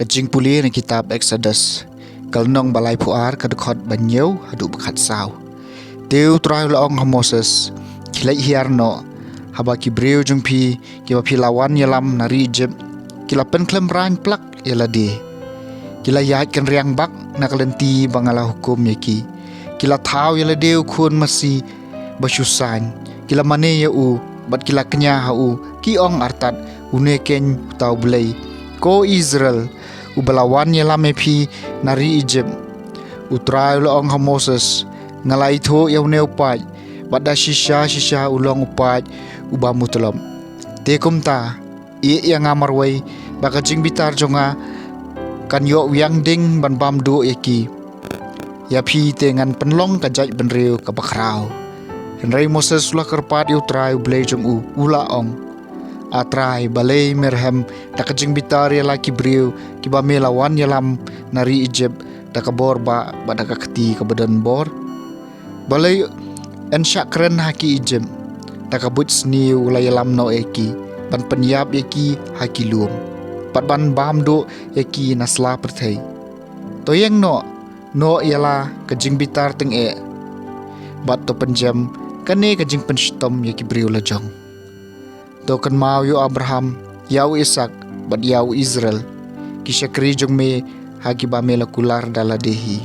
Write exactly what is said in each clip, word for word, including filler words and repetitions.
Jingpule na kitab Exodus, ka lynnong ba laiphew ar, ka dkhot ba hynñiew haduh ba khatsaw. Te U Trai u la ong ha Moses: Khie leit hiar noh, haba ki briew jong phi kiba phi la wan ïalam na ri Ijipt ki la pynkhlem raiñ plak ïa lade. Ki la ïaid kynriang bak na ka lynti ba nga la hukum ïa ki. Ki la thaw ïa lade u khun masi ba shu saiñ. Ki la mane ïa u bad ki la kñia ha u, ki ong artat: Une keiñ uta u Blei, ko Israel, uba la wan ïalam ïa phi na ri Ijipt. U Trai u la ong ha Moses: Nga la ithuh ïa une u paid, bad da shisha shisha u long u paid uba mutlop. Te kumta, ïeh ïa nga marwei, ba ka jingbitar jong nga kan ïoh wiang ding ban bam duh ïa ki. Ïa phi te ngan pynlong ka jaitbynriew kaba khraw. Hynrei Moses u la kyrpad ïa U Trai U Blei jong u, u la ong: A Trai, balei me rhem da ka jingbitar ïa la ki briew kiba me la wan ïalam na ri Ijipt da ka bor bah bad da ka kti kaba don bor? Balei yn shah kren ha ki Ijipt? Da ka buit sniew u la ïalam noh ïa ki, ban pynïap ïa ki ha ki lum, bad ban bam duh ïa ki na sla pyrthei. To ïeng noh, noh ïa la ka jingbitar tyngeh, bad to pynjem kane ka jingpynshitom ïa ki briew lajong. To kynmaw ïa u Abraham, ïa u Isaak, bad ïa u Israel, ki shakri jong me ha kiba me la kular da lade hi.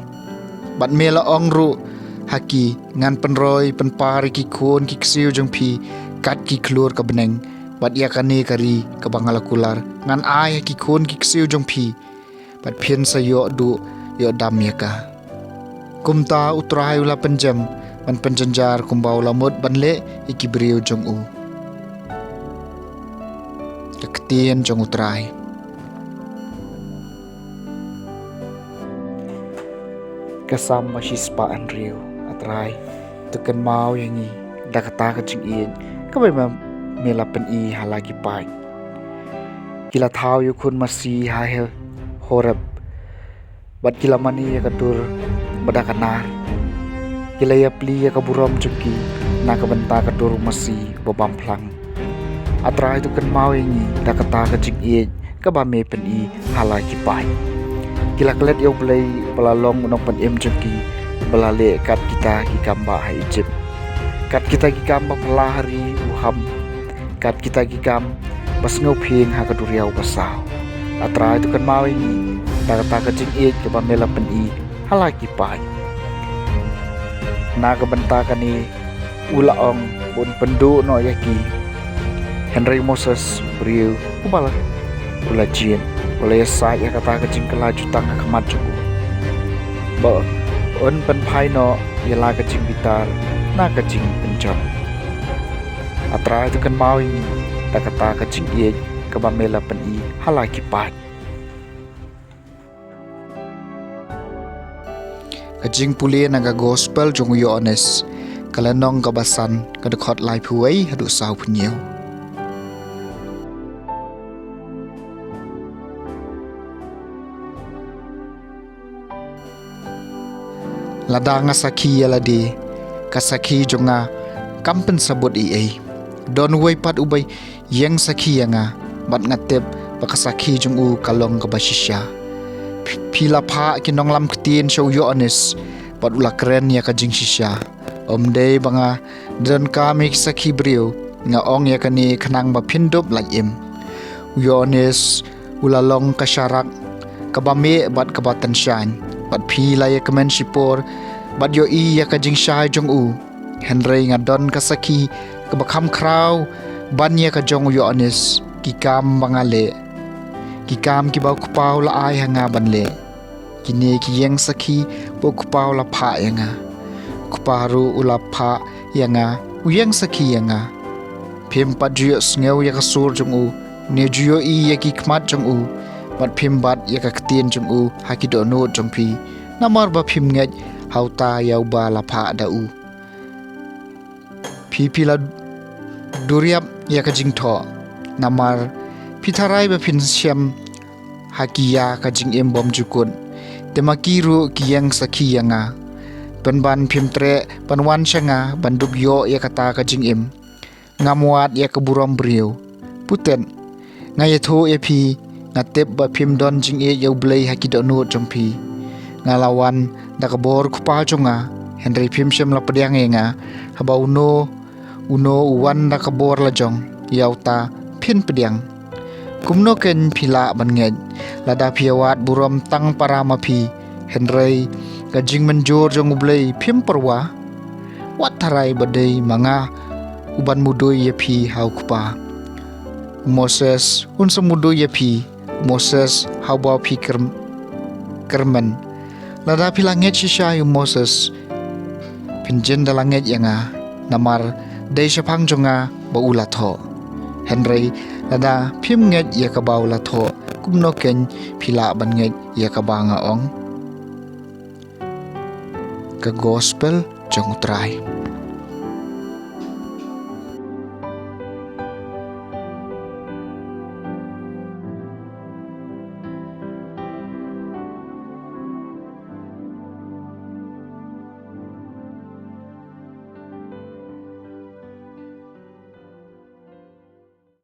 Bad me la ong ruh ha ki: Ngan pynroi pynpar ïa ki khun ki ksiew jong phi kat ki khlur ka bneng, bad ïa kane ka ri kaba nga la kular ngan ai ha ki khun ki ksiew jong phi, bad phin sa ïoh duh ïoh dam ïa ka. Kumta U Trai u la pynjem ban pynjynjar kumba u la mut ban leh ïa ki briew jong u. Ka ktien jong U Trai. Ka Salm ba shispah hynriew. A Trai, to kynmaw ïa ngi da kata ka jingïeit kaba me, me la pyni ha la ki paid. Ki la thaw ïa u khun masi ha He-, Horeb, bad ki la mane ïa ka dur bad da ka nar. Ki la ïapli ïa ka burom jong ki na ka bynta ka dur masi ba bam phlang. A Trai, to kynmaw ïa ngi da kata ka jingïeit kaba me pyni ha la ki paid. Ki la klet ïa U Blei ba la long u nongpynim jong ki, ba la leh kat kita ki kam bah ha Ijipt, kat kita ki kam ba phylla ha ri u Ham, kat kita ki kam ba sngewphieng ha ka duriaw basaw. A Trai, to kynmaw ïa ngi da kata ka jingïeit kaba me la pyni ha la ki paid. Na ka bynta kane u la ong ba un pynduh noh ïa ki. Hynrei Moses, u briew uba la, u la jied, u la ïasaid ïa kata ka jingkylla jutang ha khmat jong u, ba un pynphai noh ïa la ka jingbitar na ka jingpynjot. A Trai, to kynmaw ïa ngi da kata ka jingïeit kaba me la pyni ha la ki paid. Ka jingpule na ka Gospel jong u Ïoannis, ka lynnong kaba san, ka dkhot laiphew wei haduh sawphew hynñiew. Lada nga sakhi ïa lade, ka sakhi jong nga kam pynsabut ei ei. Don uwei pat uba ïeng sakhi ïa nga, bad nga tip ba ka sakhi jong u ka long kaba shisha. Phi, phi la phah ki nonglam ktien sha u Ïoannis, bad u la kren ïa ka jingshisha. Ym dei ba nga donkam ïa ki sakhi briew, nga ong ïa kane khnang ba phin dup lait im. U Ïoannis u la long ka sharak kaba mih bad kaba tyngshaiñ, bad phi la ïa kmen shipor bad ïohi ïa ka jingshai jong u. Hynrei nga don ka sakhi kaba kham khraw ban ïa ka jong u Ïoannis, ki kam ba nga leh, ki kam kiba u Kpa u la ai ha nga ban leh. Kine ki ïeng sakhi ba u Kpa u la phah ïa nga. U Kpa ruh u la phah ïa nga u ïeng sakhi ïa nga. Phim pat ju ïohsngew ïa ka sur jong u, ne ju ïohi ïa ki khmat jong u, bad phim bat ïa ka ktien jong u ha ki dohnud jong phi, namar ba phim ngeit ha uta ïa uba la phah da u. Phi, phi la duriap ïa ka jingthoh, namar phi tharai ba phin shem ha ki ïa ka jingim bymjukut. Te ma ki ruh ki ïeng sakhi ïa nga. Pynban phim treh ban wan sha nga ban dup ïoh ïa kata ka jingim. Ngam wad ïa ka burom briew. Putet, nga ïathuh ïa phi Nga tip ba phim don jingïeit ïa U Blei ha ki dohnud jong phi. Nga la wan da ka bor U Kpa jong nga, hynrei phim shym la pdiang ïa nga. Haba uno uno u wan da ka bor la jong, ïa uta phin pdiang. Kumno keiñ phi lah ban ngeit, lada phi ïawad burom tang para ma phi, hynrei ka jingmynjur jong U Blei phim pyrwa? Wat tharai ba dei ma nga u ban mudui ïa phi ha U Kpa. U Moses un sa mudui ïa phi, u Moses ha uba phi kyrm-, kyrmen. Lada phi la ngeit shisha ïa u Moses, phin jin da la ngeit ïa nga, namar dei shaphang jong nga ba u la thoh. Hynrei lada phim ngeit ïa kaba u la thoh, kumno keiñ phi lah ban ngeit ïa kaba nga ong? Ka Gospel jong U Trai.